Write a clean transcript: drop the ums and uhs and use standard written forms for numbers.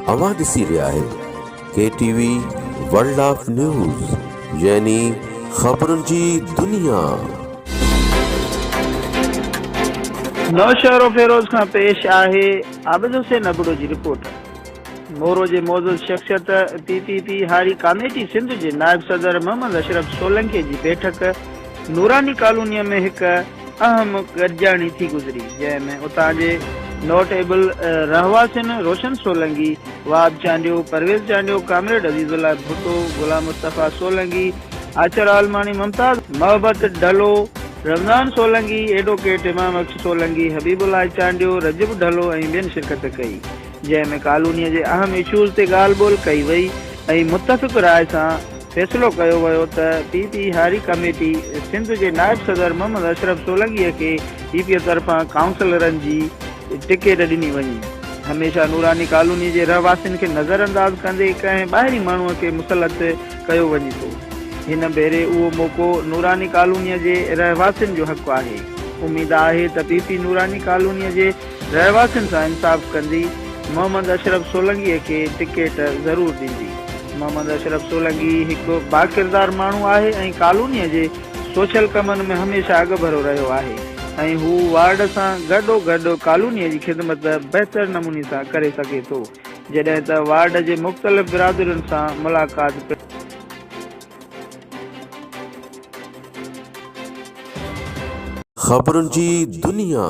اوهان ڏسي رهيا آهيو K T V world of news يعني خبرن جي دنيا. نوشهروفيروز کان پيش آهي عابد حسين ابڙو جي رپورٽ. مورو جي معزز شخصيت پي پي پي هاري ڪاميٽي سنڌ جي نائب صدر محمد اشرف سولنگي جي بيٺڪ نوراني ڪالونيء ۾ هڪ اهم گڏجاڻي ٿي گذري، جنهن ۾ اتان جي نوٽ ايبل رهواسين روشن سولنگي، وهاب چانڊيو، پرويز چانڊيو، ڪامريڊ عزيز الله ڀٽو، غلام مصطفيٰ سولنگي، آچر عالماڻي، ممتاز محبت ڍلو، رمضان سولنگي، ايڊووڪيٽ امام بخش سولنگي، حبيب الله چانڊيو، رجب ڍلو ۽ ٻين شرڪت ڪئي، جنهن ۾ ڪالونيء جي اهم اشوز تي ڳالهه ٻولهه ڪئي وئي ۽ متفق راء سان فيصلو ڪيو ويو ته پي پي هاري ڪميٽي سنڌ جي نائب صدر محمد اشرف سولنگي کي پي پي طرفان ڪائونسلرن جي ٽڪيٽ ڏني وڃي. هميشه نوراني ڪالوني جي رهواسين کي نظر انداز ڪندي ڪنهن ٻاهرين ماڻهو کي مسلط ڪيو وڃي ٿو. هن ڀيري اهو موقعو نوراني ڪالوني جي رهواسين جو حق آهي. اميد آهي ته پي پي نوراني ڪالوني جي رهواسين سان انصاف ڪندي محمد اشرف سولنگي کي ٽڪيٽ ضرور ڏيندي. محمد اشرف سولنگي هڪ باڪردار ماڻهو آهي ۽ ڪالونيء جي سوشل ڪمن ۾ هميشه اڳڀرو رهيو آهي ۽ هو وارڊ سان گڏوگڏ ڪالونيء جي خدمت بهتر نموني سان ڪري سگهي ٿو جڏهن ته وارڊ جي مختلف برادرين سان ملاقات پڻ خبرن جي دنيا.